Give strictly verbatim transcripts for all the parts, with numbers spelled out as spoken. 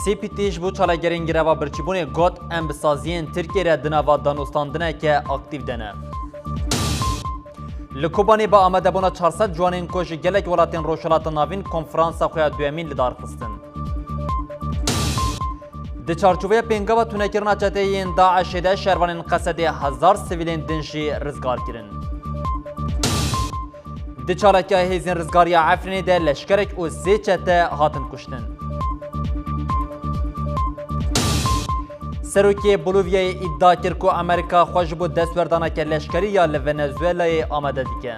C P T ji bo çalakgerên greva birçîbûnê got, em bi saziyên Tirkiyê re di nava danûstandineke aktîf de ne. Li Kobanê bi amadebûna çar sed ciwanên ku ji gelek welatên Rojhilata Navîn konferansa xwe ya duyemîn li dar xistin. Di çarçoveya pêngava tunekirina çeteyên DAIŞê de şervanên Qesedê hezar sivîlên din jî rizgar kirin. Di çalakiya hêzên rizgariya Efrînê de leşkerek û sê çete hatin kuştin. Serokê Bolîvyayê îdia kir ku Amerîka xwe ji bo destwerdaneke leşkerî ya li Venezuelayê amade dike.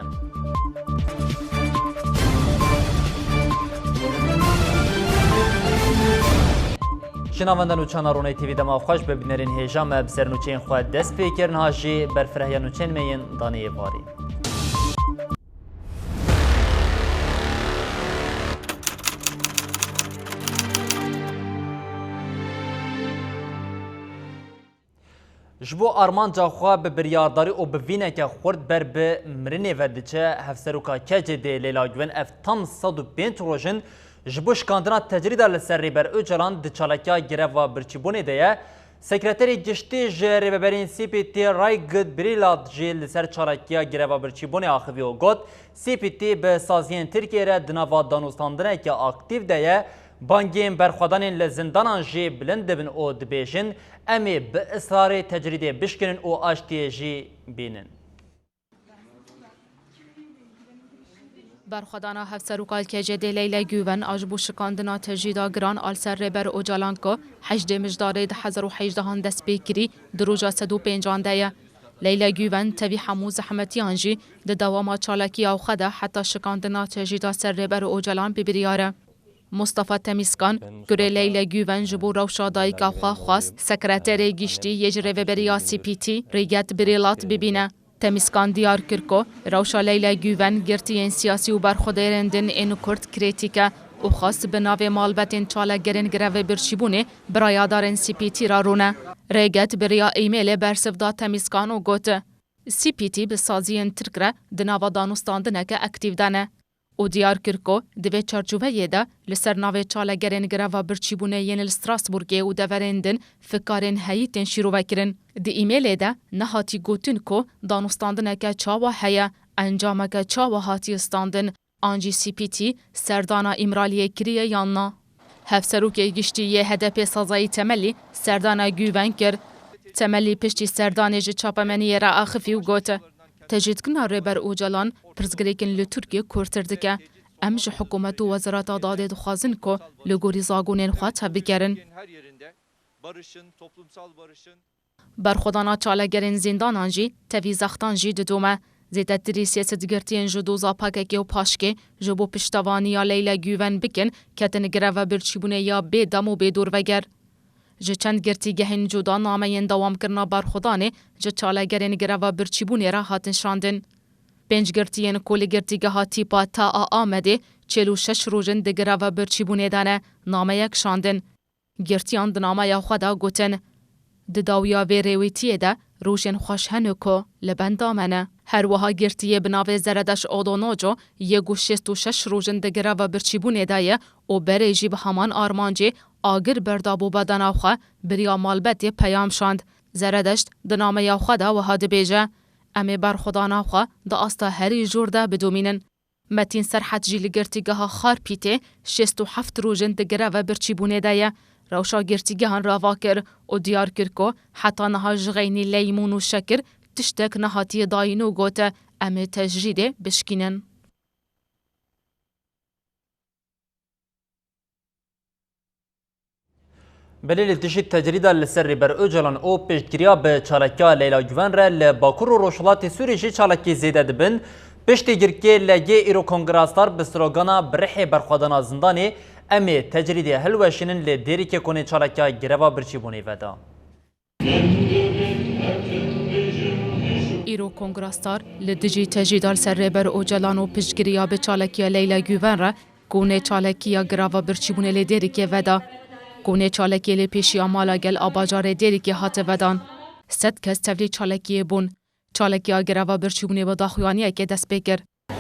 Ji navenda nûçana Roney T V dema xweş be, bînerên hêja me bi ser nûçeyên xwe dest pê kirin, ha jî berfirehiya nûçeyên me yên danê êvarî. Ji bo armanca xwe bi biryardarî û bi vîneke xurt ber bi mirinê ve diçe, Hevseroka K C D Leyla Guven ev tam sed û pênc roj in ji bo şikandina tecrîda li ser Rêber Ocalan di çalakiya greva birçîbûnê de ye. Sekreterê Giştî ji rêveberên C P T Raygid Brilat jî li ser çalakiya greva birçîbûnê axivî û got, C P T bi saziyên Tirkiyê re di nava danûstandineke aktîf de ye. Bangên berxwedanên li zindanan jî bilind dibin û dibêjin, em ê bi israrê tecrîdê bişkinin û aştiyê jî bînin. Berxwedana Hevseroka K C D Leyla Guven a ji bo şikandina tecrîda giran a li ser Rêber Ocalan ku hejdê Mijdarê du hezar û hejdehan dest pê kirî, di roja sed û pêncan de ye. Leyla Guven tevî hemû zehmetiyan jî di dewama çalakiya xwe de heta şikandina tecrîda ser Rêber Ocalan bi biryar e. Mustafa Temîskan, kurê Leyla Guven ji bo rewşa dayika xwe xwest sekreterê giştî yê ji rêveberiya C P T Rêget Birêlat bibîne. Temîskan diyar kir ku rewşa Leyla Guven girtiyên siyasî û berxwedêrên din ên Kurd krîtîk e û xwest bi navê malbetên çalakgerên grevê birçîbûnê bi rayadarên C P T re rûne. Rêget bi riya îmêlê bersiv da Temîskan û got, C P T bi saziyên Tirk re di nava danûstandineke aktîf de ne. Û diyar kir ku di vê çarçoveyê de li ser navê çalakgerên greva birçîbûnê yên li Strasbourgê û deverên din fikarên heyî tên şîrove kirin. Di îmêlê de nehatî gotin ku danûstandineke çawa heye, encameke çawa hatiye standin, an jî C P T serdana Îmraliyê kiriye yan na. Hevserokê giştî yê H D P Sezai Temelî serdana Guven kir. Temelî piştî serdanê ji çapemeniyê re axifî û got, tecrîdkirina Rêber Ocalan pirsgirêkên li Tirkiyê kûrtir dike. Em ji hikûmet û Wezareta Dadê dixwazin ku li gorî zagonên xwe tevbigerin. Barışın, toplumsal barışın. Berxwedana çalakgerên zîndanan jî tevî zextan jî didome. Zêdetirî sê sed girtiyên ji doza P K K û paşkê ji bo piştevaniya Leyla Guven bikin, ketin greva birçîbûnê ya bê dem û bê dorveger. Ji çend girtîgehên cuda nameyên dewamkirina berxwedanê ji çalakgerên greva birçîbûnê re hatin şandin. Pênc girtiyên ku li girtîgeha tîpa T A Amedê çil û şeş roj in di greva birçîbûnê de ne, nameyek şandin. Girtiyan di nameya xwe de gotin, di dawiya vê rêwîtiyê de rojên xweş hene ku li benda me ne. Her wiha girtiyê bi navê Zeredeş Odonoco yê ku şêst û şeş roj in di greva birçîbûnê de ye û berê jî bi heman armancê agir berdabû bedena xwe, bi riya malbetê peyam şand. Zeredeşt di nameya xwe de wiha dibêje, em ê berxwedana xwe di asta herî jor de bidomînin. Metîn Serhet jî li girtîgeha Xarpîtê şêst û heft roj in di greva birçîbûnê de ye. Rewşa girtîgehan rava kir û diyar kir ku heta niha ji xeynî leymûn û şekir tiştek nehatiye dayîn û got, em ê tecrîdê bişkînin. Belê li dijî tecrîda li ser Rêber Ocalan û piştgiriya bi çalakiya Leyla Guven re li Bakur û Rojhilatê Sûriyê jî çalakî zêde dibin. Piştî girkê L G îro Kongra Star bi slogana bi rihê berxwedana zindanê, em ê tecrîdê hilweşînin, li Dêrikê konê çalakiya greva birçîbûnê veda. Îro Kongra Star li dijî tecrîda li ser Rêber Ocalan û piştgiriya bi çalakiya Leyla Guven re konê çalakiya grava birçîbûnê li Dêrikê veda. Konê çalakiyê li pêşiya mala gel a bajarê Dêrikê hate vedan. Sed kes tevlî çalakiyê bûn. Çalakiya grava birçîbûnê bi daxuyaniyekê dest pê kir.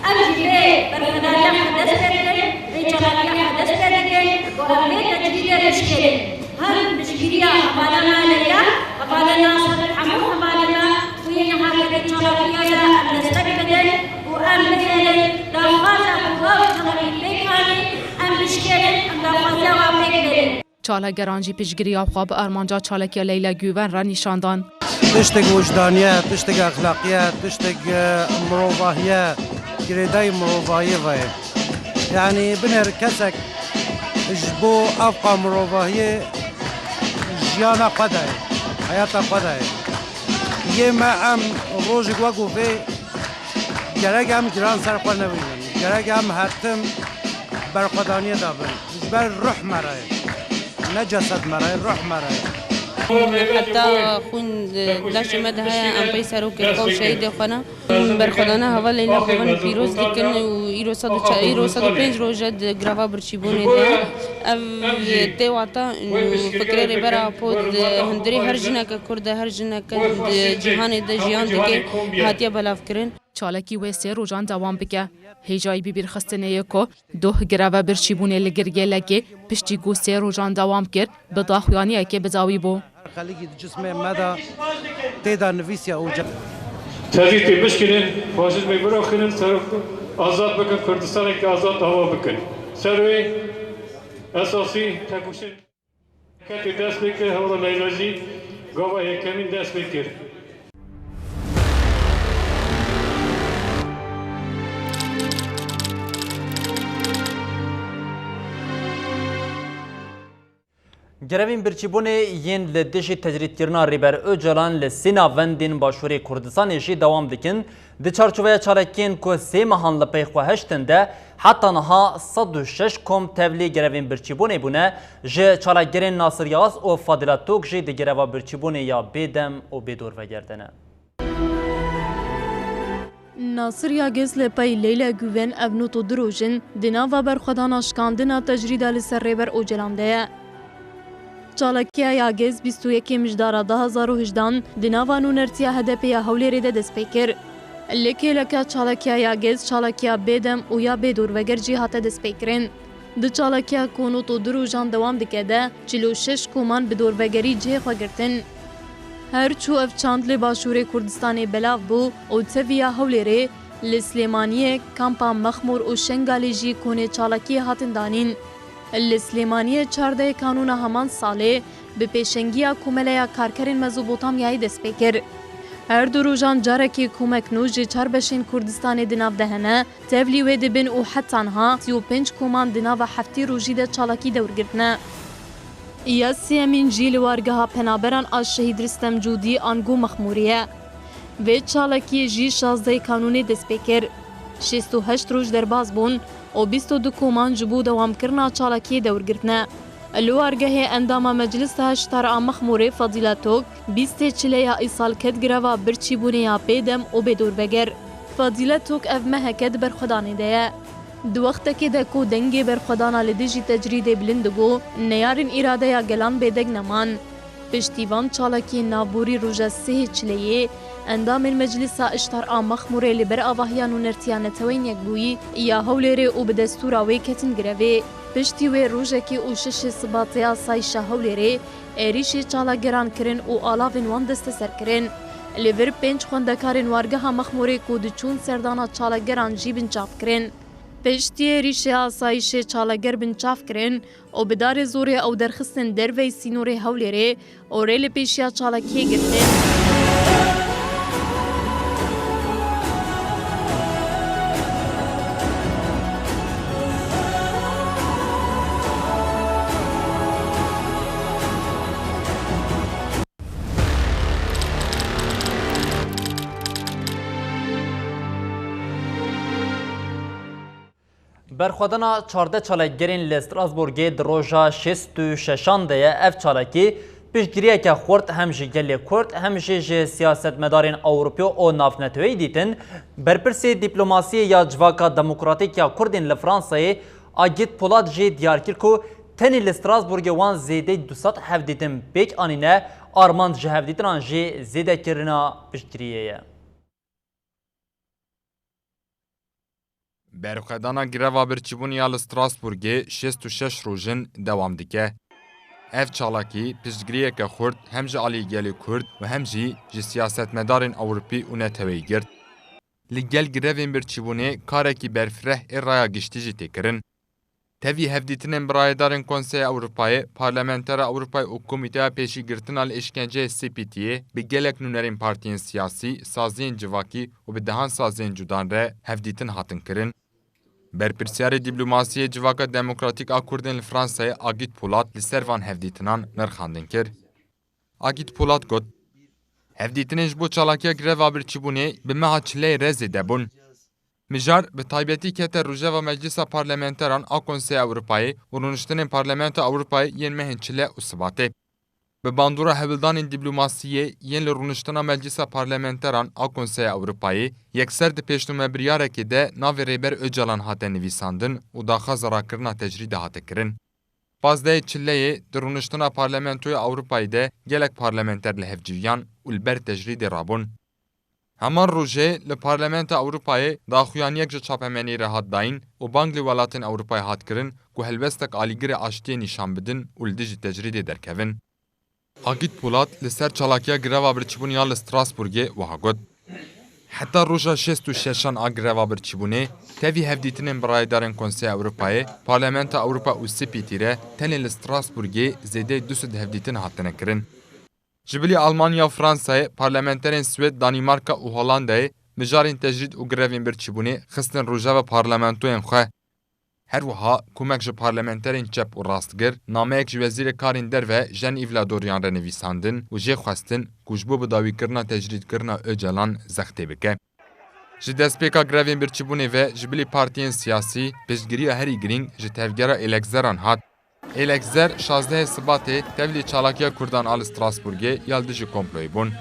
Em jî vê berxwedariya xwe dest pê dikin, vê çalakiya xwe dest pê dikin û em vê tecrîdê bişkênin. Em piştgiriya hevalana Leyla, hevalana Nasir, hemû hevalana ku yên niha di çalakiya de em destek bidin û em bihêlin daxwaza ku ew çalakî pêk anî, em bişkênin, em daxwaziya wan pêk bênin. Çalakgeran jî piştgiriya xwe bi armanca çalakiya Leyla Guven re nîşan dan. Tiştek wijdaniye, tiştek exlaqiye, tiştek, e, mirovahiye, girêdayî mirovahiyê ve ye. Yanî binêr kesek ji bo evqa mirovahiyê jiyana xwe de ye, heyata xwe de ye. Yê me em rojek wekû vê gerek em giran ser xwe nebînin. Gerek em her tim berxwedaniyê de bin. Ji ber ruh me re ye. Ne cesed me re ye, ruh me re ye. Heta xwîn di leşê me de heye, em pey serokê xwe û şehîdê xwe ne. Berxwedana heval Leyla Guven pîroz dikin û îro sed û çar, îro sed û pênc roj e di greva birçîbûnê de ye. Ev tê wata fikrê Rêber Apo di hundirê her jineke Kurd e, her jineke di cîhanê de jiyan dike, hatiye belavkirin. Çalakî wê sê rojan dewam bike. Hêjayî bibîrxistinê ye ku doh greva birçîbûnê li gel gelekê piştî ku sê rojan dewam kir, bi daxuyaniyekê bi dawî bû. Her xelkî di cismê me de tê de nivîsiya Ocalan. Tevî tê bişkinin, faşîzmê biraxinin, ser azad bikin, Kurdistaneke azad ava bikin. Ser wê esasî tepûşin. Ketê dest pê kir, hewra Leyla jî gava yekemîn dest pê kir. Grevên birçîbûnê yên li dijî tecrîdkirina Rêber Ocalan li sê navendên Başûrê Kurdistanê jî dewam dikin. Di çarçoveya çalakiyên ku sê mehan li pey xwe hiştin de, heta niha sed û şeş kom tevlî grevên birçîbûnê bûne, ji çalakgerên Nasir Yaz û Fadila Tok jî di greva birçîbûnê ya bêdem û bêdor vegertine. Nasir Yagez li pey Leyla Guven ev not û du roj in di nava berxwedana şikandina tecrîda li ser Rêber Ocalan de ye. Çalakiya Yagez bîst û yekê Mijdara du hazar û hejdehan di nava nûnertiya H D P ya Hewlêrê de dest pê kir. Li kêleka çalakiya Yagez çalakiya bêdem û ya bêdorveger jî hate destpêkirin. Di çalakiya ku not û du rojan dewam dike de, çil û şeş koman bi dorvegerî cihê xwe girtin. Her çû ev çand li Başûrê Kurdistanê belav bû û teviya Hewlêrê, li Silêmaniyê, Kampa Mexmûr û Şengalê jî konê çalakiyê hatin danîn. Li Silêmaniyê çardeh Kanûna heman salê bi pêşengiya Komeleya Karkerên Mezopotamyayê dest pê kir. Her du rojan carekê komek nû ji çar beşên Kurdistanê di nav de hene, tevlî wê dibin û heta niha sî û pênc koman di nava heftê rojî de çalakî dewr girtine. Ya sêyemîn jî li wargeha penaberan a Şehîd Ristem Cûdî ango Mexmûrê ye. Vê çalakiyê jî şazdeh Kanûnê dest pê kir. Şêst û heşt roj derbas bûn û bîst û du koman ji bo dewamkirina çalakiyê dewr girtine. Li wargehê endama Meclisa Hişdar a Mexmûrê Fadîla Tok, bîstê çileya îsal ket greva birçîbûnê ya bêdem û bêdorveger. Fadîla Tok ev meheke di berxwedanê de ye. Di wextekê de ku dengê berxwedana li dijî tecrîdê bilind digo, neyarên îradeya gelan bêdeng neman. Piştî van çalakiyên navborî roja sihê çileyê, endamên Meclisa Iştar a Mexmûrê li ber avahiya Nûnertiya Neteweyên Yekbûyî ya Hewlêrê û bi destûra wê ketin grevê. Piştî wê rojekê û şeşê Sibatê asayişa Hewlêrê êrîşê çalakgeran kirin û alavên wan desteser kirin. Li vir pênc xwendekarên wargeha Mexmûrê ku diçûn serdana çalakgeran jî binçav kirin. Piştî êrîşê asayişê çalakger binçav kirin û bi darê zorê ew derxistin derveyî sînorê Hewlêrê û rê li pêşiya çalakiyê girtin. Berxwedana çardeh çalakgerên li Strasbourgê di roja şêst û şeşan de ye. Ev çalakî piştgiriyeke xurt hem ji gelê Kurd hem jî ji siyasetmedarên Ewropî û navneteweyî dîtin. Berpirsê dîplomasiyê ya Civaka Demokratîk ya Kurdên li Fransayê Agit Polat jî diyar kir ku tenê li Strasbourgê wan zêdeyî du sed hevdîtin pêk anîne, armanc ji hevdîtinan jî zêdekirina piştgiriyê ye. Berxwedana greva birçîbûnê ya li Strasbourgê şêst û şeş roj in dewam dike. Ev çalakî piştgiriyeke xurt hem ji alî gelê Kurd û hem jî ji siyasetmedarên Ewropî û neteweyî girt. Li gel grevên birçîbûnê karekî berfireh ê raya giştî jî tê kirin. Tevî hevdîtinên bi rayedarên Konseya Ewropayê, Parlamentera Ewropayê û Komîteya Pêşîgirtina li Îşkenceyê C P T'yê bi gelek nûnerên partiyên siyasî, saziyên civakî û bi dehan saziyên cudan re hevdîtin hatin kirin. Berpirsyarê dîplomasiyê Civaka Demokratîk a Kurdên li Fransayê Agît Polat li ser van hevdîtinan nirxandin kir. Agît Polat got, hevdîtinên ji bo çalakiya greva birçîbûnê bi meha çileyê re zêde bûn. Mijar bi taybetî kete rojeva Meclisa Parlamenteran a Konseya Ewropayê û rûniştinên Parlamentoya Ewropayê yên mehên çile û sibatê. Bi bandora hewldanên dîplomasiyê yên li rûniştina Meclisa Parlamenteran a Konseya Ewropayê, yekser di pêşnûmebiryareke de navê Rêber Ocalan hate nivîsandin û daxwaza rakirina tecrîdê hate kirin. Pazdehê çileyê di rûniştina Parlamentoya Ewropayê de gelek parlamenter li hev civiyan û li ber tecrîdê rabûn. Heman rojê li Parlamenta Ewropayê daxuyaniyek ji çapemenî re hat dayîn û bang li welatên Ewropayê hat kirin ku helwestek alîgirê aştiyê nîşan bidin û li dijî tecrîdê derkevin. Agît Polat li ser çalakiya greva birçîbûn ya li Strasbourgê wiha got, heta roja şêst û şeşan a greva birçîbûnê, tevî hevdîtinên bi rayedarên Konseya Ewropayê, Parlamenta Ewropa û C P T re tenê li Strasbourgê zêdeyî du sed hevdîtin hatine kirin. Ji bilî Almanya û Fransayê, parlamenterên Swêd, Danîmarka û Holandayê mijarên tecrîd û grevên birçîbûnê xistin rojeva parlamentoyên xwe. Her wiha komek ji parlamenterên çep û rastgir nameyek ji Wezîrê Karên Derve Jean-Yves Le Drian re nivîsandin û jê xwestin ku ji bo bidawîkirina tecrîdkirina Ocalan zextê bike. Ji destpêka grevên birçîbûnê ve ji bilî partiyên siyasî piştgiriya herî girîng ji tevgera Êlekzeran hat. Êlekzer şazdehê Sibatê tevlî çalakiya Kurdan a li Strasbourgê ya li dijî komployê bûn.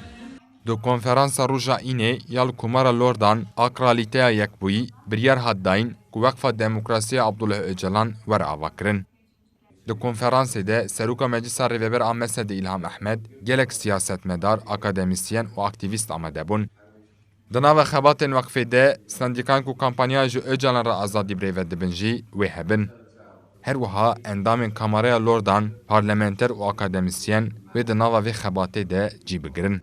Di konferansa roja Înê ya li Komara Lordan a Kralîteya Yekbûyî biryar hat dayîn ku Weqfa Demokrasiyê Abdullah Ocalan were avakirin. Di konferansê de Seroka Meclisa Rêveber a Mesedê Îlham Ehmed, gelek siyasetmedar, akademîsyen û aktîvîst amade bûn. Di nava xebatên Weqfê de sendîkan ku kampanyaya ji Ocalan re azadî bi rê ve dibin jî wê hebin. Her wiha endamên Kamaraya Lordan, parlamenter û akademîsyen wê di nava vê xebatê de cî bigirin.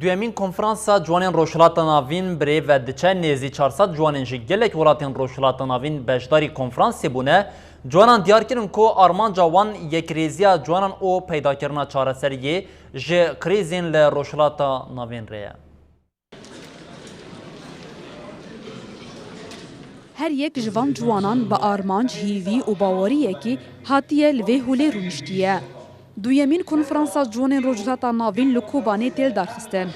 Duyemîn konferansa ciwanên Rojhilata Navîn bi rê ve diçe. Nêzî çar sed ciwanên ji gelek welatên Rojhilata Navîn beşdarî konferansê bûne. Ciwanan diyar kirin ku armanca wan yekrêziya ciwanan û peydakirina çareseriyê ji krîzên li Rojhilata Navîn re ye. Her yek ji van ciwanan bi armanc, hîvî û baweriyekî hatiye li vê holê rûniştiye. Duyemîn konferansa ciwanên Rojhilata Navîn li Kobanê tê lidarxistin.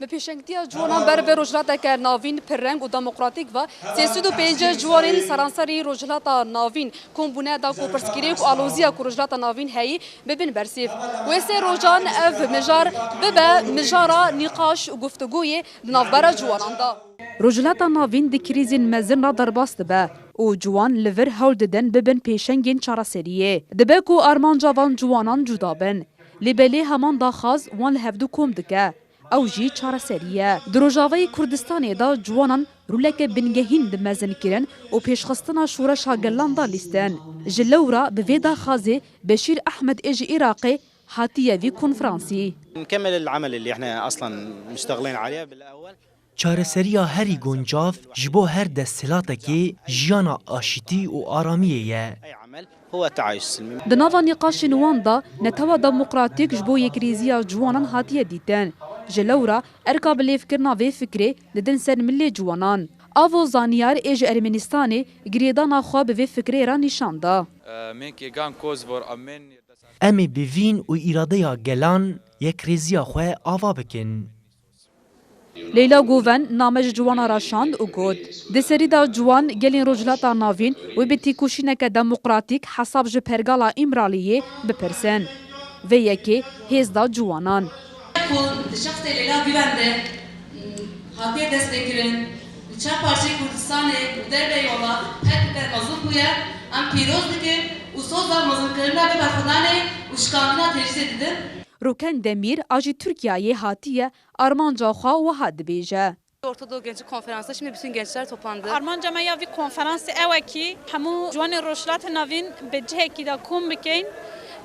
Bi pêşengtiya ciwanan ber bi rojhilateke navîn, pirreng û demokratîk ve, sê sed û pêncî ciwanên seranserî Rojhilata Navîn kom bûne da ku pirsgirêk û aloziya ku Rojhilata Navîn heyî bibin bersîv. Wê sê rojan ev mijar bibe mijara nîqaş û guftûgoyê di navbera ciwanan de. Rojhilata Navîn di krîzên mezin re derbas dibe û ciwan li vir hewl didin bibin pêşengên çareseriyê. Dibe ku armanca van ciwanan cuda bin, lê belê heman daxwaz wan li hevdu kom dike. Ew jî çareserî ye. Di Rojavayê Kurdistanê de ciwanan roleke bingehîn di mezinkirin û pêşxistina şoreşa gelan de lîstin. Ji lewra bi vê daxwazê Beşîr Ehmed ê ji Iraqê hatiye vî konferansî. نكمل العمل اللي احنا اصلا مشتغلين عليه بالاول. Çareseriya herî guncav ji bo her desthilatekê jiyana aşitî û aramiyê ye. اي عمل هو تعايش سلمي. Di nava nîqaşên wan de netewa demokratîk ji bo yekrêziya ciwanan hatiye dîtin. Ji lewra erka bilêvkirina vê fikrê didin ser milê ciwanan. Avo Zanyar ê ji Ermenistanê girêdana xwe bi vê fikrê re nîşan da. Em ê bi vîn û îradeya gelan yekrêziya xwe ava bikin. Leyla Guven name ji ciwana re şand û got, di serî de ciwan gelên Rojhilata Navîn wê bi têkoşîneke demokratîk hesab ji pergala Îmraliyê bipirsin. Vê yekê hêz da ciwanan. Ku di şexsê Leyla Guven de, m, hatiye destpêkirin, li çar parçeyê Kurdistanê û derveyî welat her piper mezin bûye, em pîroz dikin û soza mezinkirina vê berxwedanê û şikandina tecrîdê didin. Rûken Demîr a ji Tirkiyeyê hatiye armanca xwe wiha dibêje. Orta Doğu Genci Konferansı'nda şimdi bütün gençler toplandı. Armanca me ya vî konferansê ew e kî hemû ciwanên Rojhilata Navîn bi cihekî de kom bikeyn,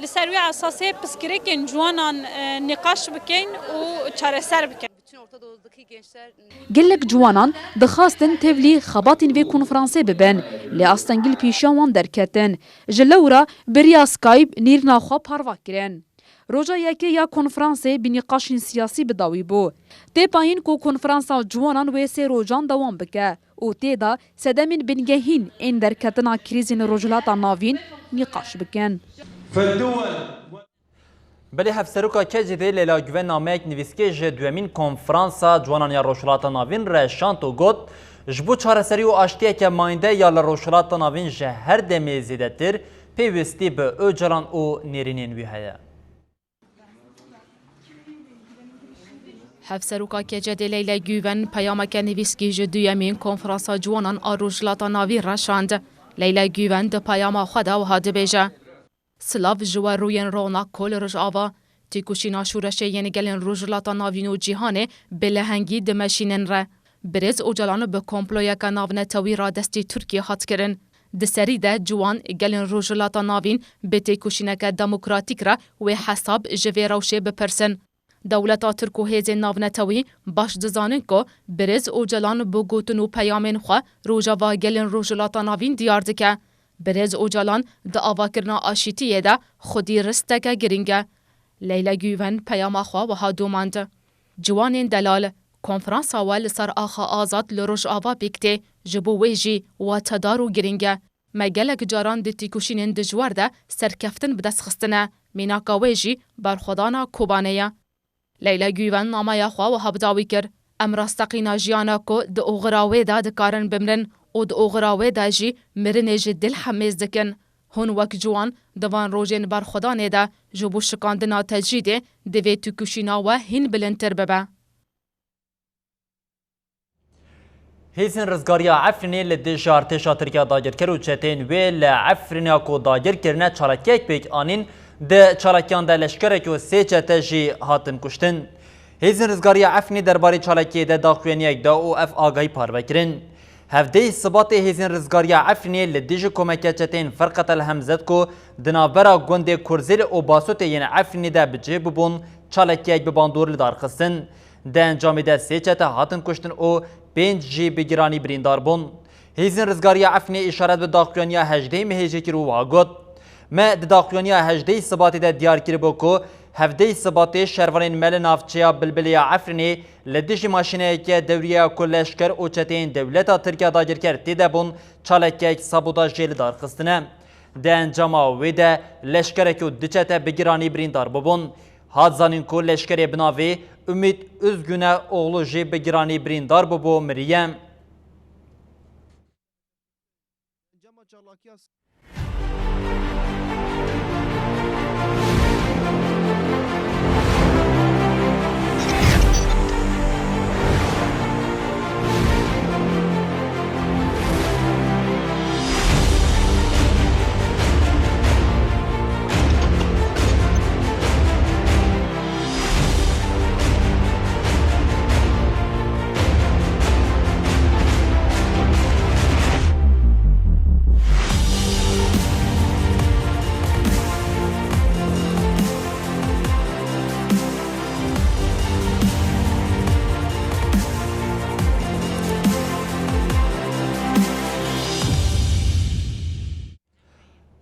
li ser wî esasê pirsgirêkên ciwanan, e, nîqaş bikeyn û çareser bikeyn. Bütün Orta Doğu'daki gençler Gelek ciwanan dixwastin tevlî xebatên vê konferansê bibin, lê astengî li pêşiya wan derketin. Ji lewra bi riya Skype nêrîna xwe parve kirin. Roja yekê ya konferansê bi nîqaşên siyasî bi dawî bû. Tê payîn ku konferansa ciwanan wê sê rojan dewam bike û tê de sedemên bingehîn ên derketina krîzên Rojhilata Navîn nîqaş bikin. Belê Hevseroka K C D'ê Leyla Güven nameyek nivîskê ji duyemîn konferansa ciwanan ya Rojhilata Navîn re şand û got, ji bo çareserî û aştiyeke mayînde ya li Rojhilata Navîn ji her demê zêdetir pêwîstî bi Ocalan û nêrînên wî heye. Hevseroka K C D'ê Leyla Güven peyameke nivîskî ji duyemîn konferansa ciwanan a Rojhilata Navîn re şand. Leyla Güven di peyama xwe de wiha dibêje, Silav ji we rûyên ronak ku li Rojava têkoşîna şoreşê yên gelên Rojhilata Navîn û cîhanê bi lehengî dimeşînin re. Birêz Ocalan bi komployeke navnetewî radestî Tirkiyê hat kirin. Di serî de ciwan gelên Rojhilata Navîn bi têkoşîneke demokratîk re wê hesab ji vê rewşê bipirsin. Dewleta Tirk û hêzên navnetewî baş dizanin ku birêz Ocalan bi gotin û peyamên xwe Rojava gelên Rojhilata Navîn diyar dike. Birêz Ocalan di avakirina aşîtiyê de xwedî risteke girîng e. Leyla Güven peyama xwe wiha domand, Ciwanên delal, konferansa we li ser axa azad li Rojava pêk tê, ji bo wê jî watedar û girîng e. Me gelek caran di têkoşînên dijwar de serkeftin bi dest xistine, mînaka wê jî berxwedana Kobanê ye. Leyla Güven nameya xwe wiha bi dawî kir, Em rasteqîna jiyana ku di oxira wê de dikarin bimirin û di oxira wê de jî mirinê ji dil hemêz dikin. Hûn wek ciwan di van rojên berxwedanê de ji bo şikandina tecrîdê divê têkoşîna we hîn bilindtir bibe. Hêzên Rizgariya Efrînê li dijî artêşa Tirk ya dagirker û çeteyên wê li Efrîna ku dagir kirine çalakiyek pêk anîn, di çalakiyan de leşkerek û sê çete jî hatin kuştin. Hêzên Rizgariya Efrînê derbarê çalakiyê de daxuyaniyek da û ev agahî parve kirin. Hevdehê Sibatê Hêzên Rizgariya Efrînê li dijî komeke çeteyên Ferqet El Hemzet ku di navbera gundê Kurzêl û Basotê yên Efrînê de bi cih bûbûn, çalakiyek bi bandor li dar xistin. Di encamê de sê çete hatin kuştin û pênc jî bi giranî birîndar bûn. Hêzên Rizgariya Efrînê îşaret bi daxuyaniya hejdehê mehê jî kir û wiha got, Me di daxuyaniya hejdehê Sibatê de diyar kiribû ku hevdehê Sibatê şervanên me li navçeya Bilbilê ya Efrînê li dijî maşîneyeke dewriye ya ku leşker û çeteyên dewleta Tirk ya dagirker tê de bûn, çalakiyek sabotajê li dar xistine. Di encama wê de leşkerek û du çete bi giranî birîndar bûbûn. Hat zanîn ku leşkerê bi navê Umît Üzgüne oğlu jî bi giranî birîndar bûbû, miriye.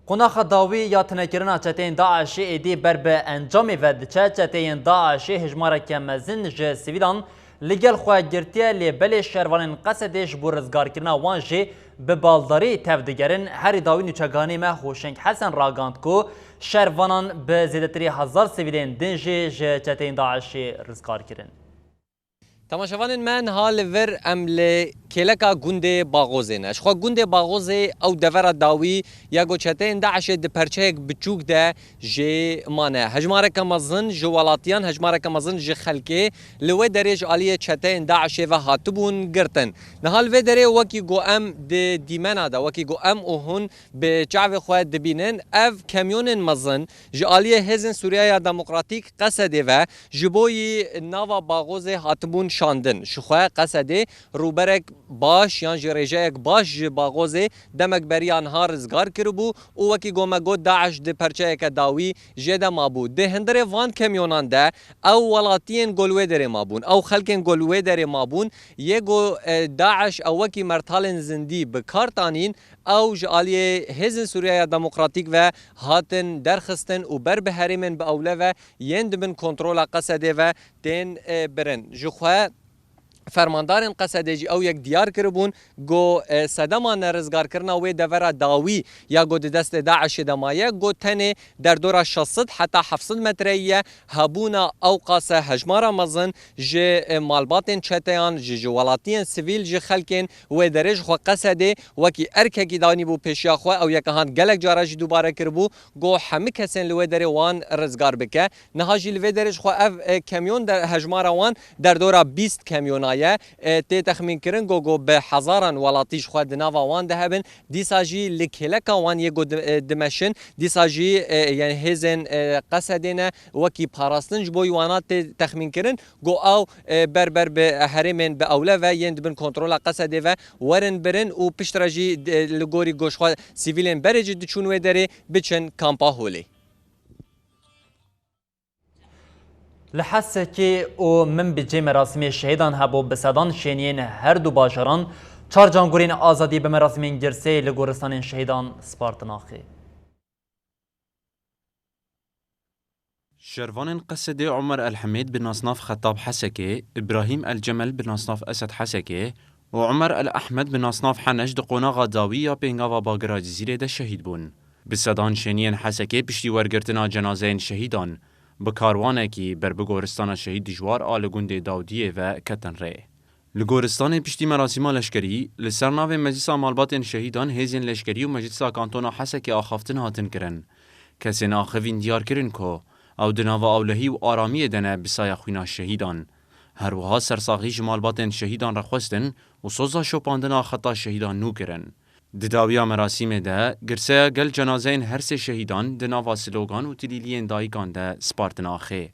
Qonaxa dawî ya tunekirina çeteyên DAIŞê êdî ber bi encamê ve diçe. Çeteyên DAIŞê hejmareke mezin ji sivîlan li gel xwe girtiye, lê belê şervanên Qesedê ji bo rizgarkirina wan jî bi baldarî tev digerin. Herî dawî nûçeganê me Hoşeng Hesen ragihand ku şervanan bi zêdetirî hezar sivîlên din jî ji çeteyên DAIŞê rizgar kirin. Temaşevanên me, niha li vir em li kêleka gundê Baxozê ne. Ji xwe gundê Baxozê ew devera dawî ya ku çeteyên DAIŞê di perçeyek biçûk de jê mane. Hejmareke mezin ji welatiyan, hejmareke mezin ji xelkê li wê derê ji aliyê çeteyên DAIŞê ve hatibûn girtin. Niha li vê derê wekî ku em di dîmena de, wekî ku em û hûn bi çavê xwe dibînin, ev kamyonên mezin ji aliyê Hêzên Sûriya ya Demokratîk Qesedê ve ji bo yî nava Baxozê hatibûn şandin. Ji xwe Qesedê rûberek baş yan jî rêjeyek baş ji Baxozê demek beriya niha rizgar kiribû û wekî ku me got DAIŞ di perçeyeke dawî jê de mabû. Di hundirê van kemyonan de ew welatiyên ku li wê derê mabûn, ew xelkên ku li wê derê mabûn, yê ku, e, DAIŞ ew wekî mertalên zindî bi kar tanîn, ew ji aliyê Hêzên Sûriyeya Demokratîk ve hatin derxistin û ber bi herêmên bi ewle ve yên di bin kontrola Qesedê ve tên, e, birin. Ji xwe fermandarên Qesedê jî ew yek diyar kiribûn, ku, e, sedema nerizgarkirina wê devera dawî ya ku di destê DAIŞê de maye, ku tenê derdora şeş sed heta heft sed metreyî ye. Hebûna ew qase hejmara mezin ji, e, malbatên çeteyan, ji, ji welatiyên sivîl, ji xelkên wê derê, ji xwe Qesedê wekî erkekî danîbû pêşiya xwe, ew yeke han gelek cara jî dubare kiribû, ku hemî kesên li wê derê wan rizgar bike. Niha jî li vê derê ji xwe ev, e, kemyon de hejmara wan derdora bîst kemyona ye. E, tê texmînkirin ku, ku bi hezaran welatî ji xwe di nava wan de hebin. Dîsa jî li kêleka wan yê ku di-, e, dimeşin. Dîsa jî, e, yani hêzên, e, Qesedê ne wekî parastin ji bo wana tê texmînkirin ku ew, e, ber ber bi herêmên bi ewle ve yên di bin kontrola Qesedê ve werin birin û piştre jî, e, li gorî ku ji xwe sivîlên berê jî diçûn wê derê biçin kampa Holê. Li Hesekê û Minbicê merasîmê şehîdan hebû, bi sedan şêniyên her du bajaran, çar cangorên azadî bi merasîmên girsê li goristanên şehîdan spartin axê. Şervanên Qesedê Omer El Hemêd bi nasnav Xetab Hesekê, Îbrahîm El Cemel bi nasnav Esed Hesekê û Omer El Ehmed bi nasnav Heneş di qonaxa dawî ya pêngava Bagira Cizîrê de şehîd bûn. Bi sedan şêniyên Hesekê piştî wergirtina cenazeyên şehîdan, bi karwanekî ber bi goristana şehîd dijwar a li gundê Dawdiyê ve ketin rê. Li goristanê piştî merasîma leşkerî, li ser navê Meclisa Malbatên Şehîdan hêzên leşkerî û Meclisa Kantona Hesekê axaftin hatin kirin. Kesên axivîn diyar kirin ku ew di nava ewlehî û aramiyê de ne bi saya xwîna şehîdan. Her wiha sersaxî ji malbatên şehîdan re xwestin û soza şopandina xeta şehîdan nû kirin. Di dawiya merasîmê de girseya gel cenazeyên her sê şehîdan di nava slogan û tilîliyên dayikan de spartin axê.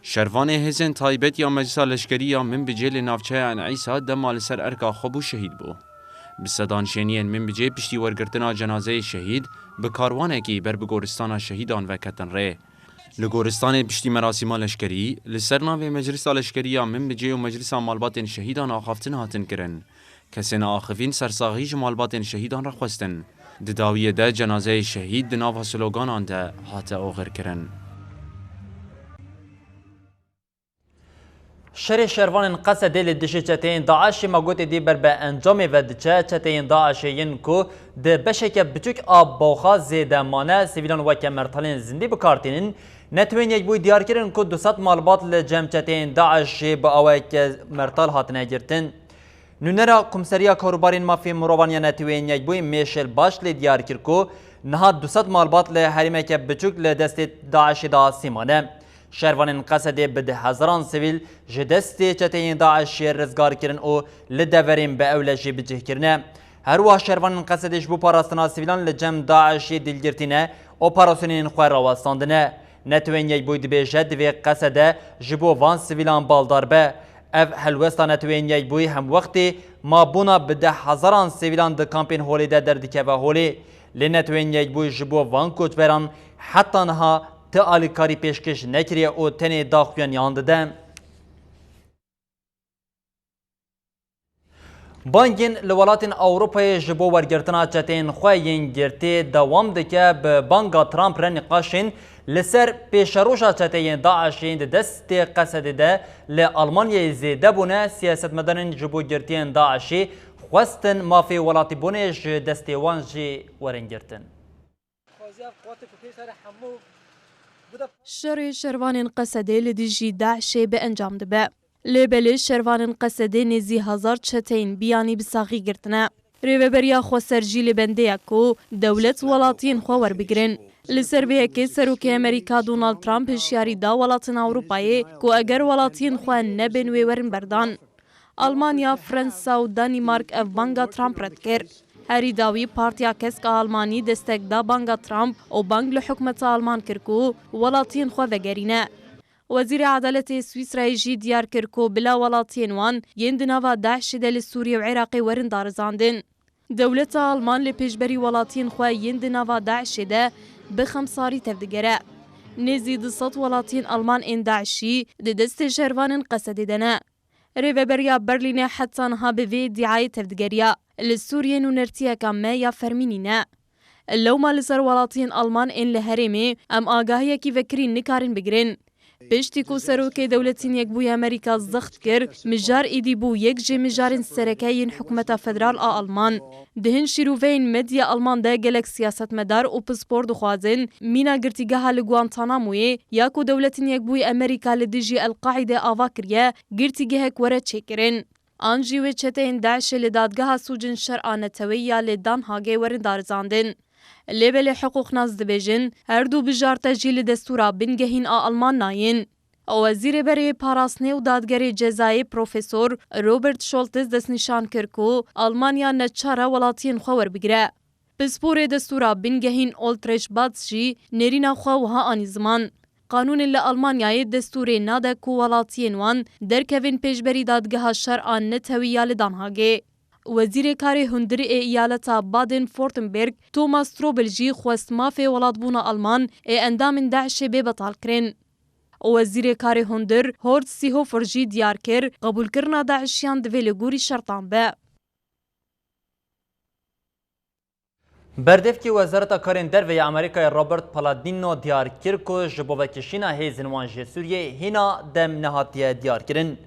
Şervanê hêzên taybet ya Meclisa Leşkerî ya Minbicê li navçeya El Îsa dema li ser erka xwe bû şehîd bû. Bi sedan şêniyên Minbicê piştî wergirtina cenazeyê şehîd bi karwanekî ber bi goristana şehîdan ve ketin rê. Li goristanê piştî merasîma leşkerî, li ser navê Meclisa Leşkerî ya Minbicê û Meclisa Malbatên Şehîdan axaftin hatin kirin. Kesên axivîn sersaxî ji malbatên şehîdan re xwestin. Di dawiyê de cenazeyê şehîd di nava sloganan de hate oxirkirin. Şerê şervanên Qesedê li dijî çeteyên DAIŞê me gotê dî ber bi encamê ve diçe. Çeteyên DAIŞê yên ku di beşeke biçûk a Boxa zêde mane, sivîlan weke mertalên zindî bi kar tînin. Netewên Yekbûyî diyar kirin ku du sed malbat li cem çeteyên DAIŞê bi awayeke mertal hatine girtin. Nûnera Komseriya Karûbarên Mafê Mirovan ya Netewên Yekbûyî Mêşel Baş lê diyar kir ku niha du sed malbat li herêmeke biçûk li destê DAIŞê de asê mane. Şervanên Qesedê bi deh hezaran sivîl ji destê çeteyên DAIŞê rizgar kirin û li deverên bi ewle jî bi cih kirine. Her wiha şervanên Qesedê ji bo parastina sivîlan li cem DAIŞê dîlgirtî ne, operasyonên xwe rawestandine. Netewên Yekbûyî dibêje divê Qesede ji bo van sivîlan baldar be. Ev helwesta Netewên Yekbûyî hemwextê mabûna bi deh hezaran sivîlan di kampên holê de derdikeve holê. Lê Netewên Yekbûyî ji bo van koçberan heta niha ti alîkarî pêşkêş nekiriye û tenê daxuyaniyan dide. Bangên li welatên Ewropayê ji bo wergirtina çeteyên xwe yên girtî dewam dike. Bi banga Trump re nîqaşên li ser pêşeroja çeteyên DAIŞê yên di destê Qesedê de li Almanyayê zêde bûne. Siyasetmedanên ji bo girtiyên DAIŞê xwestin mafê welatîbûnê ji destê wan jî werin girtin. Şerê şervanên Qesedê li dijî DAIŞê bi encam dibe. Lê belê şervanên Qesedê nêzî hezar çeteyên biyanî bi saxî girtine. Rêveberiya Xweser jî li bendê ye ku dewlet welatiyên xwe werbigirin. Li ser vê yekê Serokê Amerîka Donald Trump hişyarî da welatên Ewropayê ku eger welatiyên xwe nebên wê werin berdan. Almanya, Fransa û Danîmark ev banga Trump red kir. Herî dawî Partiya Kesk a Almanî destek da banga Trump û bang li hikûmeta Alman kir ku welatiyên xwe vegerîne. Wezîrê Edaletê Swîsrayê jî diyar kir ku bila welatiyên wan yên di nava DAIŞê de li Sûriyê û Iraqê werin darizandin. Dewleta Alman li pêşberî welatiyên xwe yên di nava DAIŞê de bi xemsarî tevdigere. Nêzî du sed welatiyên Alman ên DAIŞî di destê şervanên Qesedê de ne. Rêveberiya Berlînê heta niha bi vê îdiayê tevdigeriya. Li Sûriyê nûnertiyeka me ya fermî nîne. Lewma li ser welatiyên Alman ên li herêmê em agahiyekî vekirî nikarin bigirin. Piştî ku Serokê Dewletên Yekbûyî Amerîka zext kir, mijar êdî bû yek ji mijarên sereke yên hikûmeta federal a Alman. Di hin şîroveyên medya Alman de gelek siyasetmedar û pispor dixwazin mîna girtîgeha li Guantanamoyê ya ku Dewletên Yekbûyî Amerîka li dijî El-Qaîdê ava kiriye, girtîgehek were çêkirin. An jî wê çeteyên DAIŞê li dadgeha sûcên şer a neteweyî ya li Dan Hagê werin darizandin. Lê belê hiqûqnas dibêjin, her du bijarte jî li destûra bingehîn a Alman nayên. Wezîrê berê parastinê û dadgerê cezayê Profesor Robert Scholtes destnîşan kir ku Almanya neçar e welatiyên xwe werbigire. Pisporê destûra bingehîn Oltrich Batz jî nêrîna xwe wiha anî ziman, Qanûnê li Almanyayê destûrê nade ku welatiyên wan derkevin pêşberî dadgeha şer a netewî ya li Dan Hagê. Wezîrê Karê Hundirî ê eyaleta Baden-Württemberg Thomas Strobel jî xwest mafê welatbûna Alman ê endamên DAIŞê bê betalkirin. Wezîrê Karê Hundir Horst Seehofer jî diyar kir, qebûlkirina DAIŞiyan divê li gorî şertan be. Berdevkî Wezareta Karên Derve ya Amerîkayê Robert Palladino diyar kir ku ji bo vekişîna hêzên wan ji Sûriyeyê hîna dem nehatiye diyarkirin.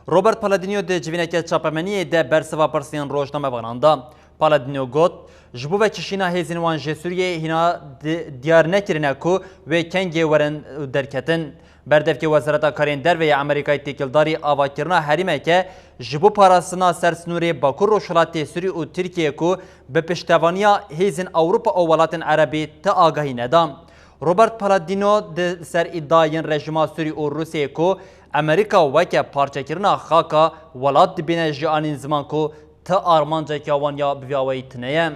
Robert Palladino di civîneke çapemeniyê de bersiva pirsên rojnamevanan da. Palladino got, ji bo vekişîna hêzên wan ji Sûriyeyê hîna di-, diyar nekirine ku wê kengê werin derketin. Berdevkê Wezareta Karên Derve ya Amerîkayê têkildarî avakirina herêmeke ji bo parastina ser sînorê Bakur Rojhilatê Sûrî û Tirkiyê ku bi piştevaniya hêzên Ewropa û welatên Erebî ti agahî neda. Robert Palladino di ser îdia yên rejîma Sûrî û Rûsyayê ku Amerîka weke parçekirina xaka welat dibîne jî anîn ziman ku ti armanceke wan ya bi vî awayî tune ye.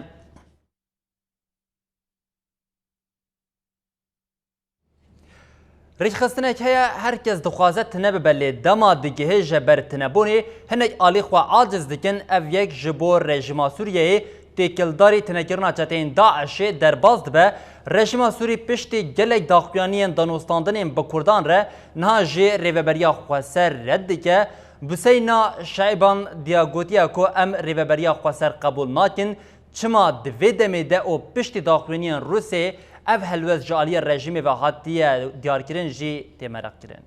Rêxistineke heye, her kes dixwaze tune bibe, lê dema digihêje ber tunebûnê, hinek alî xwe aciz dikin. Ev yek ji bo rejîma Sûriyeyê têkildarî tunekirina çeteyên DAIŞê derbas dibe. Rejîma Sûrî piştî gelek daxuyaniyên danûstandinên bi Kurdan re niha jî Rêveberiya Xweser red dike. Buseyna Şeban diya gotiye ku em Rêveberiya Xweser qebûl nakin. Çima di vê demê de û piştî daxuyaniyên Rûsê ev helwest ji aliyê rejîmê ve hatiye diyarkirin jî tê meraqkirin.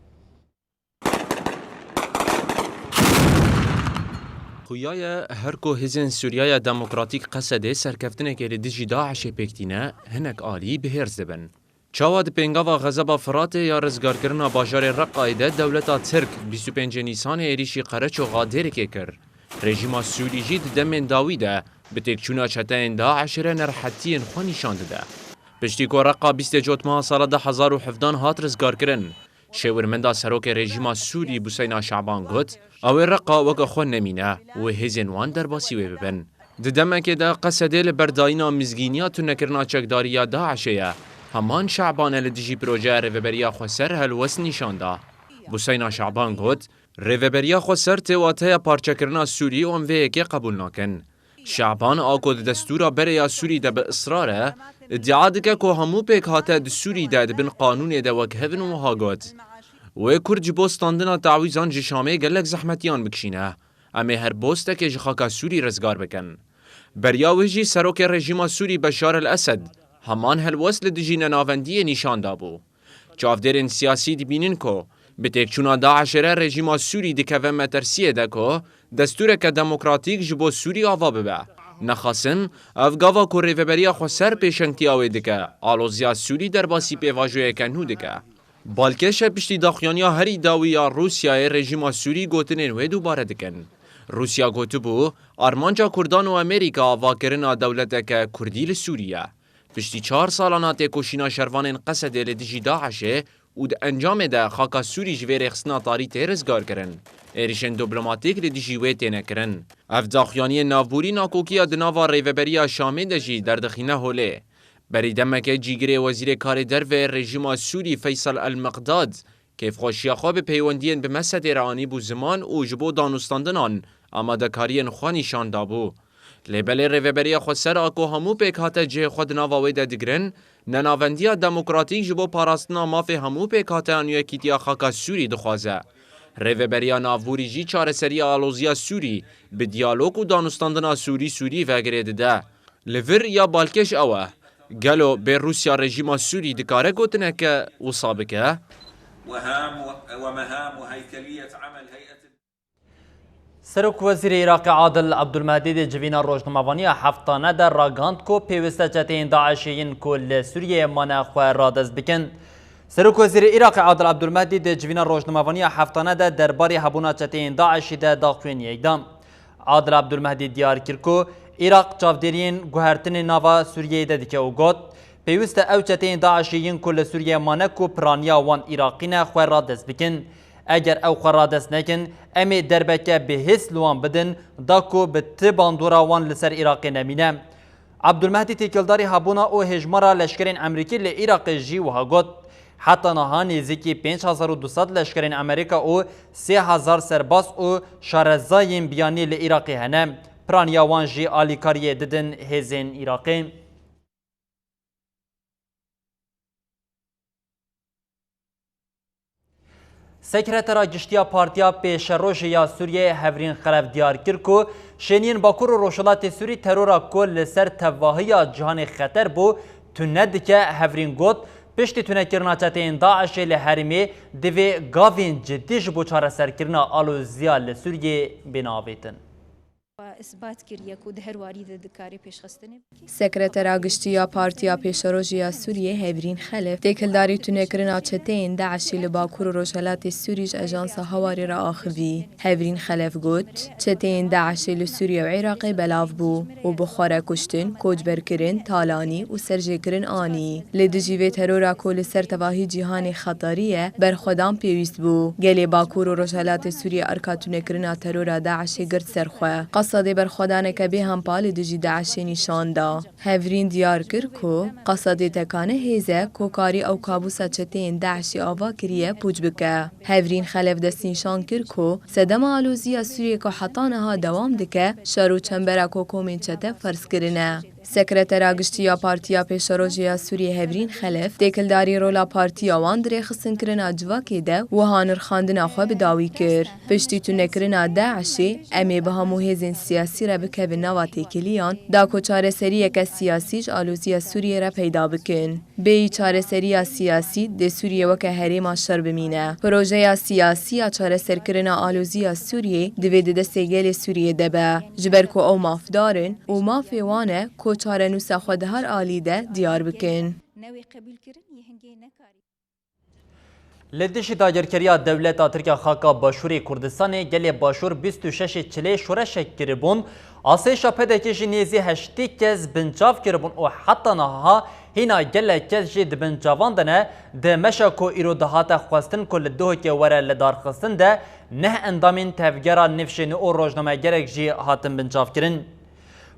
Xuya ye her ku Hêzên Sûriyeya Demokratîk Qesedê serkeftinekê li dijî DAIŞê pêk tîne, hinek alî bi hêrs dibin. Çawa di pêngava Xezeba Firatê ya rizgarkirina bajarê Reqayê de dewleta Tirk bîst û pêncê Nîsanê êrîşî qereçoxa Dêrikê kir? Rejîma Sûrî jî di demên dawî de bi têkçûna çeteyên DAIŞê re nerehetiyên xwe nîşan dide. Piştî ku Reqa bîstê Cotmeha sala du hezar û hevdehan hat rizgarkirin, şêwirmenda serokê rejîma Sûrî Buseyna Şaban got, ew ê Reqa weke xwe nemîne û hêzên wan derbasî wê bibin. Di demekê de Qesedê li ber dayîna mizgîniya tunekirina çekdariya DAIŞê ye. Heman Şaban e li dijî projeya Rêveberiya Xweser helwest nîşan da. Buseyna Şaban got, Rêveberiya Xweser tê wateya parçekirina Sûrî û em vê yekê qebûl nakin. Şaban a ku di destûra berê ya Sûrî de bi israr e, îdia dike ku hemû pêkhate di Sûrî de di bin qanûnê de wek hev in û wiha got, wê Kurd ji bo standina tawîzan ji Şamê gelek zehmetiyan bikişîne. Em ê her postekê ji xaka Sûrî rizgar bikin. Beriya wê jî serokê rejîma Sûrî Beşar el Esed heman helwest li dijî nenavendiyê nîşan dabû. Çavdêrên siyasî dibînin ku bi têkçûna DAIŞê re rejîma Sûrî dikeve metirsiyê de ku destûreke demokratîk ji bo Sûrî ava bibe. Nexasim, ev gava ku Rêveberiya Xweser pêşengtiya wê dike, aloziya Sûrî derbasî pêvajoyeke nû dike. Balkêş e piştî daxuyaniya herî dawî ya Rûsyayê rejîma Sûrî gotinên wê dubare dikin. Rûsya gotibû, armanca Kurdan û Amerîka avakirina dewleteke Kurdî li Sûrî ye. Piştî çar salana têkoşîna şervanên Qesedê li dijî DAIŞê û di encamê de xaka Sûrî ji vê rêxistina tarî tê rizgarkirin, êrişên diplomatîk li dijî wê têne kirin. Ev daxuyaniyên navborî nakokiya di nava Rêveberiya Şamê de jî derdixîne holê. Berî demekê cîgirê Wezîrê Karê Derve yê rejîma Sûrî Feysel El Miqdad Kêfxweşiya xwe bi peywendiyên bi Mesedê re anîbû ziman û ji bo danûstandinan amadekariyên xwe nîşan dabû. Lê belê Rêveberiya Xweser a ku hemû pêkhate cihê xwe di nava wê de digirin, nenavendiya demokratîk ji bo parastina mafê hemû pêkhateyan û yekîtiya xaka Sûrî dixwaze. Rêveberiya Navborî jî çareseriya aloziya Sûrî bi diyalog û danûstandina Sûrî-Sûrî ve girê dide. Li vir ya balkêş ew e, gelo bê Rûsya rejîma Sûrî dikare gotineke wisa bike? وهام-، ومهام وهيكلية عمل هيئة Serok Wezîrê Iraqê Adil Abdulmehdi di civîna rojnamevaniya heftane de ragihand ku pêwîst e çeteyên DAIŞê yên ku li Sûriyeyê mane xwe radest bikin. Serok Wezîrê Iraqê Adil Abdulmehdi di civîna rojnamevaniya heftane de derbarê hebûna çeteyên DAIŞê de daxuyaniyek da. Adil Abdulmehdi diyar kir ku Iraq çavdêriyên guhertinê nava Sûriyeyê de dike û got, pêwîst e ew çeteyên DAIŞê yên ku li Sûriyeyê mane ku piraniya wan Iraqî ne xwe radest bikin. Eger ew xwe radest nekin, em ê derbeke bihêz li wan bidin, da ku bi ti bandora wan li ser Iraqê nemîne. Abdulmehdi têkildarî hebûna û hêjmara leşkerên Emerîkî li Iraqê jî wiha got, heta niha nêzîkî pênc hezar û du sed leşkerên Amerîka û sê hezar serbaz û şarezayên biyanî li Iraqê hene. Piraniya wan jî alîkariyê didin hêzên Iraqê. Sekretera Giştî ya Partiya Pêşerojê ya Sûriyeyê Hevrîn Xelef diyar kir ku şêniyên Bakur û Rojhilatê Sûrî terora ku li ser tevahiya cîhanê xeter bû, tune dike. Hevrîn got, piştî tunekirina çeteyên DAIŞê li herêmê divê gavên cidî ji bo çareserkirina aloziya li Sûriyeyê bêne avêtin. Îsbat kiriye ku di her warî de dikare pêşxistinê bike. Sekretera Giştî ya Partiya Pêşerojê ya Sûriyê Hevrîn Xelef têkildarî tunekirina çeteyên DAIŞê li Bakur û Rojhelatê Sûrî ji Ajansa Hawarê re axivî. Hevrîn Xelef got, çeteyên DAIŞê li Sûriye û Iraqê belav bû û bi xwe re kuştin, koçberkirin, talanî û serjêkirin anî. Li dijî vê terora ku li ser tevahî cîhanê xeterî ye, berxwedan pêwîst bû. Gelê Bakur û Rojhelatê Sûriyê erka tunekirina terora DAIŞê girt ser xwe. Qasadê berxwedaneke bêhempa li dijî DAIŞê nîşan da. Hevrîn diyar kir ku Qasadê tekane hêz e ku karî ew kabûsa çeteyên DAIŞê ava kiriye pûç bike. Hevrîn Xelef destnîşan kir ku sedema aloziya Sûriyê ku heta niha dewam dike, şer û çembera ku komên çete ferz kirine. Sekretera Giştî ya Partiya Pêşerojê ya Sûriyê Hevrîn Xelef têkildarî rola partiya wan di rêxistinkirina civakê de wiha nirxandina xwe bi dawî kir. Piştî tunekirina DAIŞê, em ê bi hemû hêzên siyasî re bikevin nava têkiliyan, da ku çareseriyeke siyasî ji aloziya Sûriyê re peyda bikin. Bêyî çareseriya siyasî, dê Sûriye weke herêma şer bimîne. Projeya siyasî ya çareserkirina aloziya Sûriyê divê di destê gelê Sûriyê de be. Ji ber ku ew mafdar in û mafê wan e ku çarenûsa xwe di her alî de diyar bikin. Newê qebûlkirin yê hingê nekarî. Li dijî dagirkeriya dewleta Tirk ya xaka Başûrê Kurdistanê, gelê Başûr bîst û şeş Çilê şoreşek kiribûn. Asayişa P D K jî nêzî heştê kes binçav kiribûn û heta niha hîna gelek kes jî di binçavan de ne. Di meşa ku îro dihate xwestin ku li Duhokê were lidarxistin de, neh endamên tevgera Nifşê Nû û rojnamegerek jî hatin binçavkirin.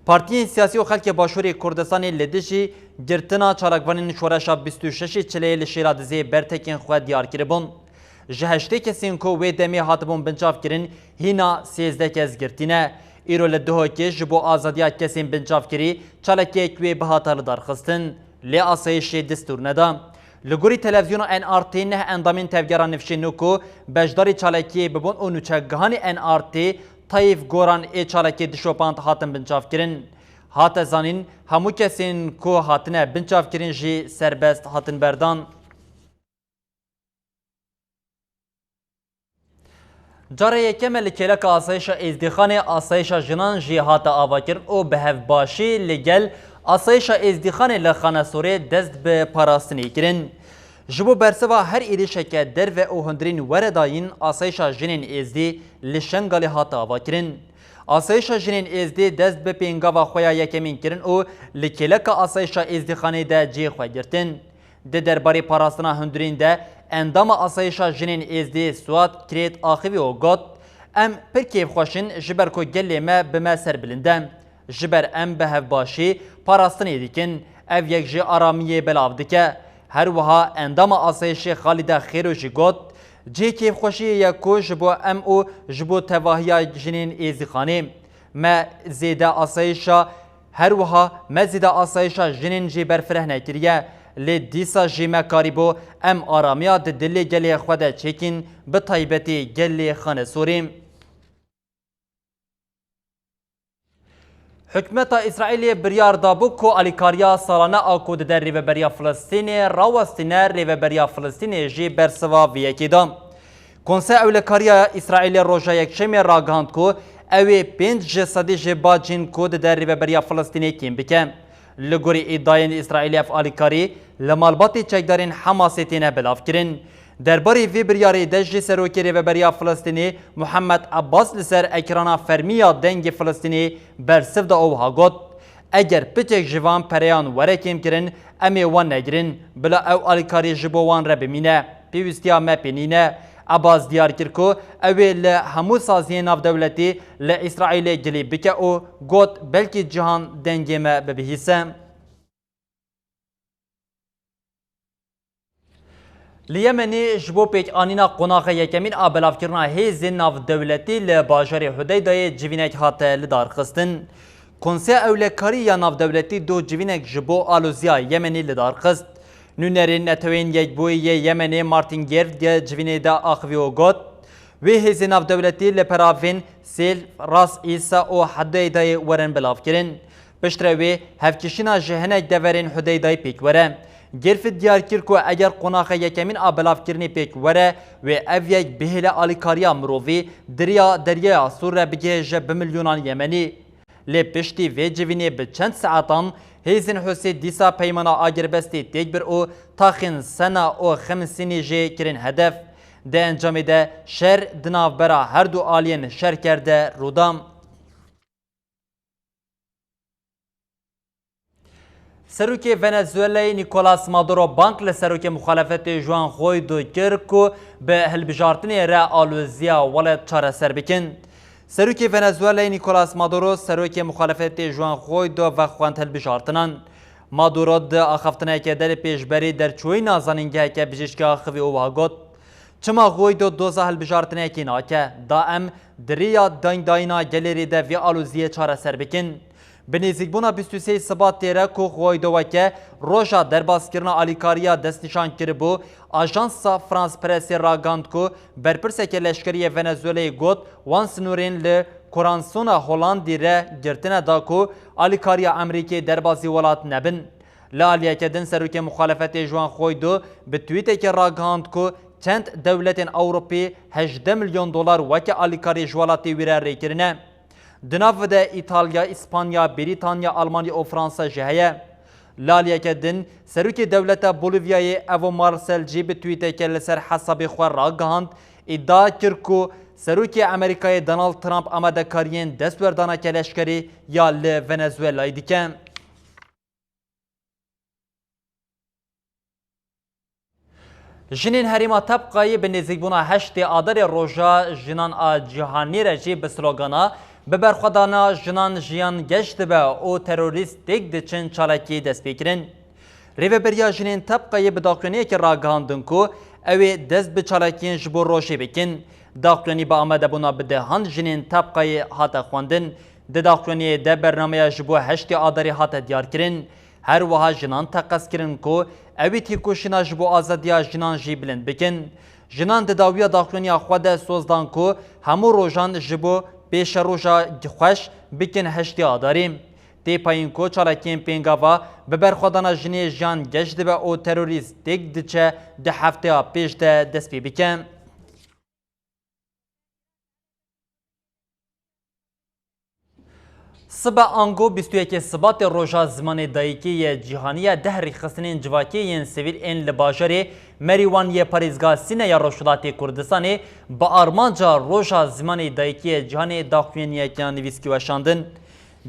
Partiyên siyasî û xelkê Başûrê Kurdistanê li dijî girtina çalakvanên şoreşa bîst û şeş Çileyê li Şêradizê bertekên xwe diyar kiribûn. Ji heştê kesên ku wê demê hatibûn binçavkirin, hîna sêzdeh kes girtî ne. Îro li Duhokê ji bo azadiya kesên binçavkirî çalakiyek wê bihata lidarxistin, lê asayişê destûr neda. Li gorî televîzyona N R T, neh endamên tevgera Nifşê Nû ku beşdarî çalakiyê bibûn û nûçegihanê N R T Tayîf Goran ê çalakiyê dişopand hatin binçavkirin. Hate zanîn, hemû kesên ku hatine binçavkirin jî serbest hatin berdan. Cara yekem e li kêleka asayişa Êzdîxanê asayişa jinan jî hate avakirin û bi hevbaşî li gel asayişa Êzdîxanê li Xanesorê dest bi parastinê kirin. Ji bo bersiva her êrişeke derve û hundirîn were dayîn, asayişa jinên Êzdî li Şengalê hate avakirin. Asayişa jinên Êzdî dest bi pêngava xwe ya yekemîn kirin û li kêleka asayişa Êzdîxanê de cihê xwe girtin. Di derbarê parastina hundirîn de endama asayişa jinên Êzdî Suat Kirêt axivî û got, Em pir kêfxweş in ji ber ku gelê me bi me serbilind e. Ji ber em bi hevbaşî parastinê dikin, ev yek jî aramiyê belav dike. Her wiha endama asayişê Xalîde Xêro jî got, Cihê kêfxweşiyê ye ku ji bo em û ji bo tevahiya jinên êzîxanê me zêde asayîşa, her wiha me zêde asayîşa jinên jê berfireh nekiriye. Lê dîsa jî me karîbû em aramiya di dilê gelê xwe de çêkîn, bi taybetî gelê Xanesorê. Hikûmeta Îsraîlê biryar dabû ku alîkariya salane a ku dide Rêveberiya Filistînê rawestîne, Rêveberiya Filistînê jî bersiva vê yekê da. Konseya Ewlekariya Îsraîlê roja Yekşemê ragihand ku ew ê pênc ji sedî ji bacên ku dide Rêveberiya Filistînê kêm bike. Li gorî îdayên Îsraîlê ev alîkarî li malbatê çekdarên Hamasê têne belavkirin. Derbarê vê biryarê de jî serokê Rêveberiya Filistînê Muhammed Abbas li ser ekrana fermî ya Dengê Filistînê bersiv da û wiha got, Eger piçek ji van pereyan were kêmkirin, em ê wan negirin, bila ew alîkarî ji bo wan re bimîne. Pêwîstiya me pê nîne. Abbas diyar kir ku ew ê li hemû saziyên navdewletî li Îsraîlê gilî bike û got, Belkî cîhan dengê me bibihîse. Li Yemenê ji bo pêkanîna qonaxa yekemîn a belavkirina hêzên navdewletî li bajarê Hudeydayê civînek hate lidarxistin. Konseya Ewlekarî ya Navdewletî du civînek ji bo aloziya Yemenê lidarxist. Nûnerên Neteweyên Yekbûyî yê Yemenê Martin Gervd di civînê de axivî û got, Wê hêzên navdewletî li peravên Sêl, Ras Îsa û Hudeydayê werin belavkirin. Piştre wê hevkişîna ji hinek deverên Hudeydayê pêk were. Gervd diyar kir ku eger qonaxa yekemîn a belavkirinê pêk were, wê ev yek bihêle alîkariya mirovî di riya Deryaya Sûr re bigihêje bi milyonan Yemenî. Lê piştî vê civînê bi çend saetan hêzên Husê dîsa peymana agirbestê têk bir û taxên Sena û Ximsînê jê kirin hedef. Di encamê de şer di navbera her du aliyên şerker de rû da. Serokê Venezuelayê Nicolas Maduro bang li serokê muxalefetê Juan Guaido kir ku bi hilbijartinê re aloziya welat çareser bikin. Serokê Venezuelayê Nicolas Maduro serokê muxalefetê Juan Guaido vexwend hilbijartinan. Maduro di axaftineke de li pêşberî derçûyîna zanîngeheke bijîşkê axivî û wiha got, Çima Guaido doza hilbijartinekê nake? Da em di riya dengdayîna gelêrê de vê aloziyê çareser bikin. Bi nêzîkbûna bîst û sê Sibatê re ku Guaido weke roja derbaskirina alîkariya destnîşan kiribû, Ajansa France Pressê ragihand ku berpirseke leşkerî yê Venezuelayê got, wan sinûrên li Corazon a Holandî re girtine da ku alîkariya Amerîkê derbasî welat nebin. Li aliyeke din serokê muxalefetê Juan Guaido bi twîtekê ragihand ku çend dewletên Ewropî hejdeh milyon dolar weke alîkarî ji welatê wî re rê kirine. Di nav de Îtalya, Îspanya, Brîtanya, Almanya û Fransa jî heye. Li aliyeke din, serokê dewleta Bolîvyayê Evo Marcel jî bi twîteke li ser hesabê xwe ragihand, îdia kir ku serokê Amerîkayê Donald Trump amadekariyên destwerdaneke leşkerî ya li Venezuelayê dike. Jinên herêma Tebqayê bi nêzîkbûna heştê Adarê Roja Jinan a Cîhanî re jî bi slogana "Bi berxwedana jinan jiyan geş dibe" û "Terorîst têk diçin" çalakî dest pê kirin. Rêveberiya Jinên Tebqayê bi daxuyaniyekê ragihandin ku ew ê dest bi çalakiyên ji bo rojê bikin. Daxuyanî bi amadebûna bi dehan jinên Tebqayê hate xwendin. Di daxuyaniyê de bernameya ji bo heştê Adarê hate diyarkirin. Her wiha jinan teqez kirin ku ew ê têkoşîna ji bo azadiya jinan jî bilind bikin. Jinan di dawiya daxuyaniya xwe de soz dan ku hemû rojan ji bo pêşeroja xweş bikin heştê Adarê. Tê payîn ku çalakiyên pêngava bi berxwedana jinê jiyan geş dibe û terorîst têk diçe di hefteya pêş de dest pê bike. Sibe ango bîst û yekê Sibatê roja zimanê dayikê yê cîhanî ye, deh rêxistinên civakî yên sivîl ên li bajarê Merîwan yê parêzgeha Sîne ya Rojhilatê Kurdistanê bi armanca roja zimanê dayikê yê cîhanê daxuyaniyeke nivîskî weşandin.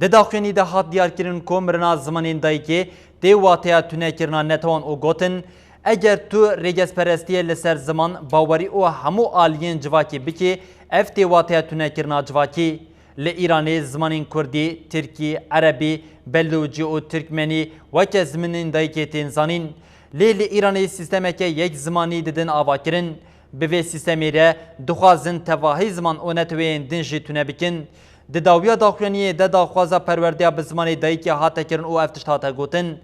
Di daxuyanî de hat diyarkirin ku mirina zimanên dayikê tê wateya tunekirina netewan û gotin, Eger tu rêgezperestiyê li ser ziman, bawerî û hemû aliyên civakî bikî, ev tê wateya tunekirina civakî. Li Îranê zimanên kurdî, tirkî, erebî, belûcî û tirkmenî weke zimanên dayikê tên zanîn. Lê li Îranê sîstemeke yek zimanî didin avakirin. Bi vê sîstemê re dixwazin tevahî ziman û neteweyên din jî tune bikin. Di dawiya daxuyaniyê de daxwaza perwerdeya bi zimanê dayikê hate kirin û ev tişt hate gotin,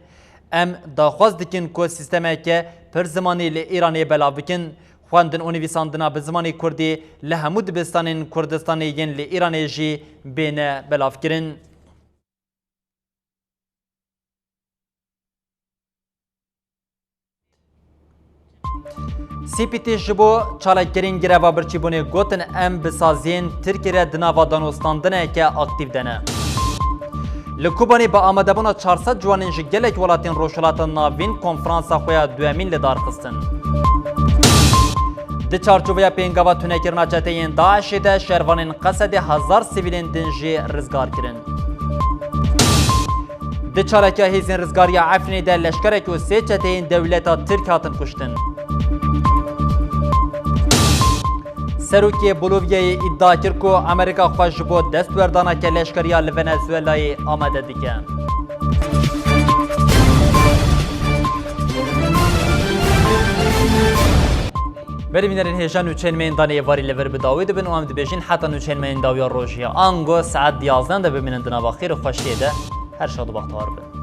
Em daxwaz dikin ku sîstemeke pir zimanî li Îranê belav bikin. Xwendin û nivîsandina bi zimanê kurdî li hemû dibistanên Kurdistanê yên li Îranê jî bêne belavkirin. C P T ji bo çalakgirîn greva birçîbûnê gotin, em bi saziyên Tirkiyê re di nava danûstandineke aktîf de ne. Li Kobanê bi amadebûna çar sed ciwanên ji gelek welatên Rojhilata Navîn konferansa xwe ya duyemîn li dar xistin. Di çarçoveya pêngava tunekirina çeteyên DAIŞê de şervanên Qesedê hezar sivîlên din jî rizgar kirin. Di çalakiya hêzên rizgariya Efrînê de leşkerek û sê çeteyên dewleta Tirk hatin kuştin. Serokê Bolovyayê îdia kir ku Amerîka xwe ji bo destwerdaneke leşkeriya li Venezuelayê amade dike. Belê bînerên hêja, nûçeyên me yên danê êvarî li vir bi dawî dibin û em dibêjin heta nûçeyên me yên dawiya rojê. Ango saet diyazdeh de bimînin di nava xêr û xweşiyê de. Her şad û bextewar bin.